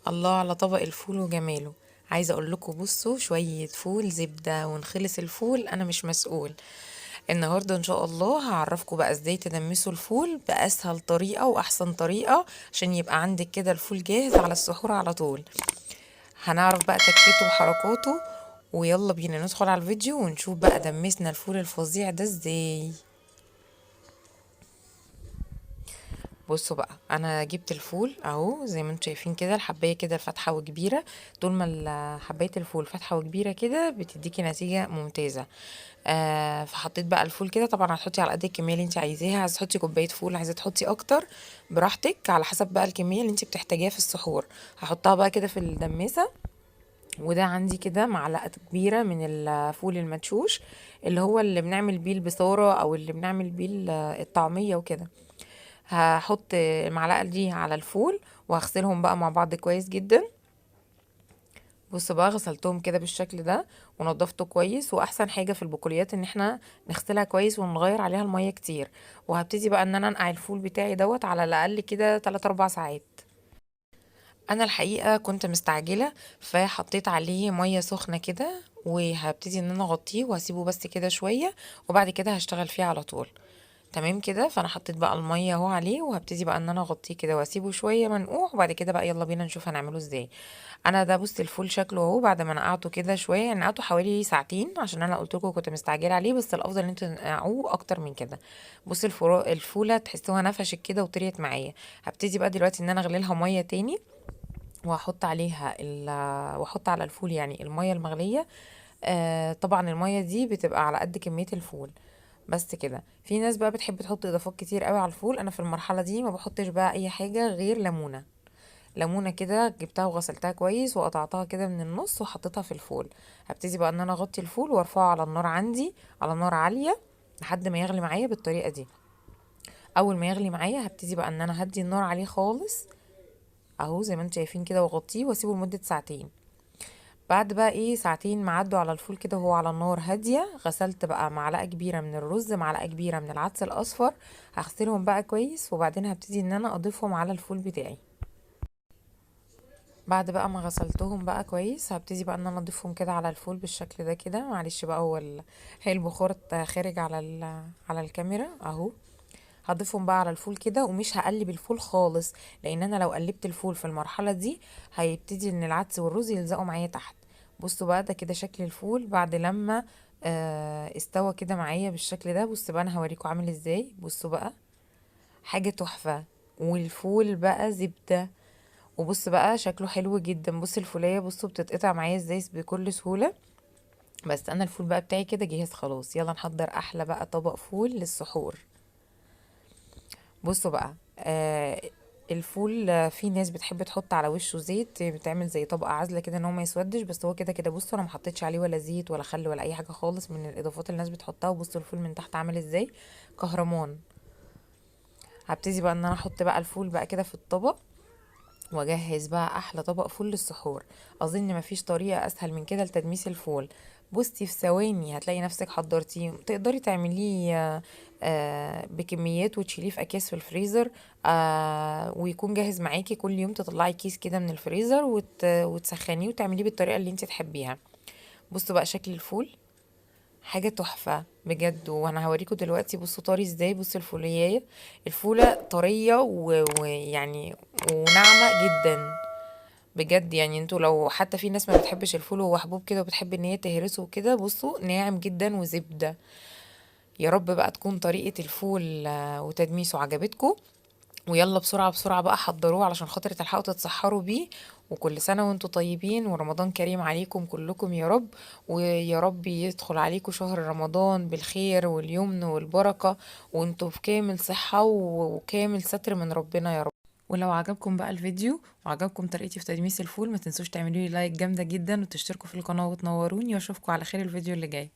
الله على طبق الفول وجماله. عايزه اقول لكم بصوا شوية فول زبدة ونخلص الفول انا مش مسؤول. النهارده ان شاء الله هعرفكم بقى ازاي تدمسوا الفول باسهل طريقه واحسن طريقه عشان يبقى عندك كده الفول جاهز على السحور على طول. هنعرف بقى تكته وحركاته، ويلا بينا ندخل على الفيديو ونشوف بقى دمسنا الفول الفظيع ده ازاي. بصوا بقى انا جبت الفول اهو زي ما انتم شايفين كده، الحبايه كده فاتحة وكبيره. طول ما حبايه الفول فاتحة وكبيره كده بتديكي نتيجة ممتازة. فحطيت بقى الفول كده. طبعا هتحطي على قد الكمية اللي انت عايزاها، عايزه تحطي كوباية فول، عايزه تحطي اكتر براحتك على حسب بقى الكمية اللي انت بتحتاجيها في السحور. هحطها بقى كده في الدماسه. وده عندي كده معلقه كبيرة من الفول المدشوش اللي هو اللي بنعمل بيه البصاره او اللي بنعمل بيه الطعمية وكده. هحط المعلقة دي على الفول وهغسلهم بقى مع بعض كويس جدا. بصوا بقى غسلتهم كده بالشكل ده ونضفته كويس. واحسن حاجة في البقوليات ان احنا نغسلها كويس ونغير عليها المية كتير. وهبتدي بقى ان انا انقع الفول بتاعي دوت على الاقل كده 3-4 ساعات. انا الحقيقة كنت مستعجلة فحطيت عليه مية سخنة كده، وهبتدي ان انا اغطيه وهسيبه بس كده شوية، وبعد كده هشتغل فيه على طول. تمام كده. فانا حطيت بقى المية اهو عليه، وهبتدي بقى ان انا اغطيه كده واسيبه شوية منقوع، وبعد كده بقى يلا بينا نشوف هنعمله ازاي. انا ده بص الفول شكله اهو بعد ما نقعته كده شوية، يعني نقعته حوالي ساعتين عشان انا قلت لكم كنت مستعجلة عليه، بس الافضل ان انتوا تنقعوه اكتر من كده. بص الفوله تحسوها نفشت كده وطريت معايا. هبتدي بقى دلوقتي ان انا اغلي لها مية تاني، وهحط عليها واحط على الفول يعني المية المغليه. طبعا المية دي بتبقى على قد كمية الفول بس كده. في ناس بقى بتحب تحط اضافات كتير قوي على الفول، انا في المرحلة دي ما بحطش بقى اي حاجة غير ليمونه. ليمونه كده جبتها وغسلتها كويس وقطعتها كده من النص وحطيتها في الفول. هبتدي بقى ان انا اغطي الفول وارفعه على النار عندي على نار عالية لحد ما يغلي معايا بالطريقة دي. اول ما يغلي معايا هبتدي بقى ان انا هدي النار عليه خالص اهو زي ما انتم شايفين كده، واغطيه واسيبه لمدة ساعتين. بعد بقى ايه ساعتين ما عدوا على الفول كده وهو على النار هادية، غسلت بقى معلقه كبيرة من الرز، معلقه كبيرة من العدس الاصفر، هغسلهم بقى كويس وبعدين هبتدي ان انا اضيفهم على الفول بتاعي. بعد بقى ما غسلتهم بقى كويس هبتدي بقى ان انا اضيفهم كده على الفول بالشكل ده كده. معلش بقى هو هي البخار خارج على الكاميرا اهو. هضيفهم بقى على الفول كده، ومش هقلب الفول خالص، لان انا لو قلبت الفول في المرحلة دي هيبتدي ان العدس والرز يلزقوا معايا تحت. بصوا بقى ده كده شكل الفول بعد لما استوى كده معايا بالشكل ده. بصوا بقى انا هوريكم عامل ازاي. بصوا بقى حاجة تحفة، والفول بقى زبدة، وبص بقى شكله حلو جدا. بص الفوليه بصوا بتتقطع معايا ازاي بكل سهولة. بس انا الفول بقى بتاعي كده جاهز خلاص، يلا نحضر احلى بقى طبق فول للسحور. بصوا بقى الفول في ناس بتحب تحط على وشه زيت، بتعمل زي طبقه عازله كده ان هو ما يسودش، بس هو كده كده بصوا انا ما حطيتش عليه ولا زيت ولا خل ولا اي حاجة خالص من الاضافات اللي الناس بتحطها. وبصوا الفول من تحت عامل ازاي كهرمان. هبتدي بقى ان انا احط بقى الفول بقى كده في الطبق، واجهز بقى احلى طبق فول للسحور. اظن مفيش طريقه اسهل من كده لتدميس الفول. بصي في ثواني هتلاقي نفسك حضرتيه. تقدري تعمليه بكميات وتشيليه في اكياس في الفريزر، ويكون جاهز معاكي كل يوم. تطلعي كيس كده من الفريزر وتسخنيه وتعمليه بالطريقة اللي انت تحبيها. بصوا بقى شكل الفول حاجة تحفة بجد، وانا هوريكم دلوقتي. بصوا طري ازاي. بصوا الفوليه، الفوله طرية ويعني وناعمه جدا بجد. يعني انتوا لو حتى في ناس ما بتحبش الفول وهو حبوب كده وبتحب ان هي تهرسه وكده، بصوا ناعم جدا وزبده. يا رب بقى تكون طريقه الفول وتدميسه عجبتكم. ويلا بسرعة بسرعة بقى حضروه علشان خاطر تلحقوا تتسحروا بيه. وكل سنة وانتوا طيبين، ورمضان كريم عليكم كلكم يا رب. ويا رب يدخل عليكم شهر رمضان بالخير واليمن والبركة، وانتوا في كامل صحة وكامل ستر من ربنا يا رب. ولو عجبكم بقى الفيديو وعجبكم طريقتي في تدميس الفول، ما تنسوش تعملوا لي like جامدة جدا وتشتركوا في القناة وتنوروني، واشوفكم على خير الفيديو اللي جاي.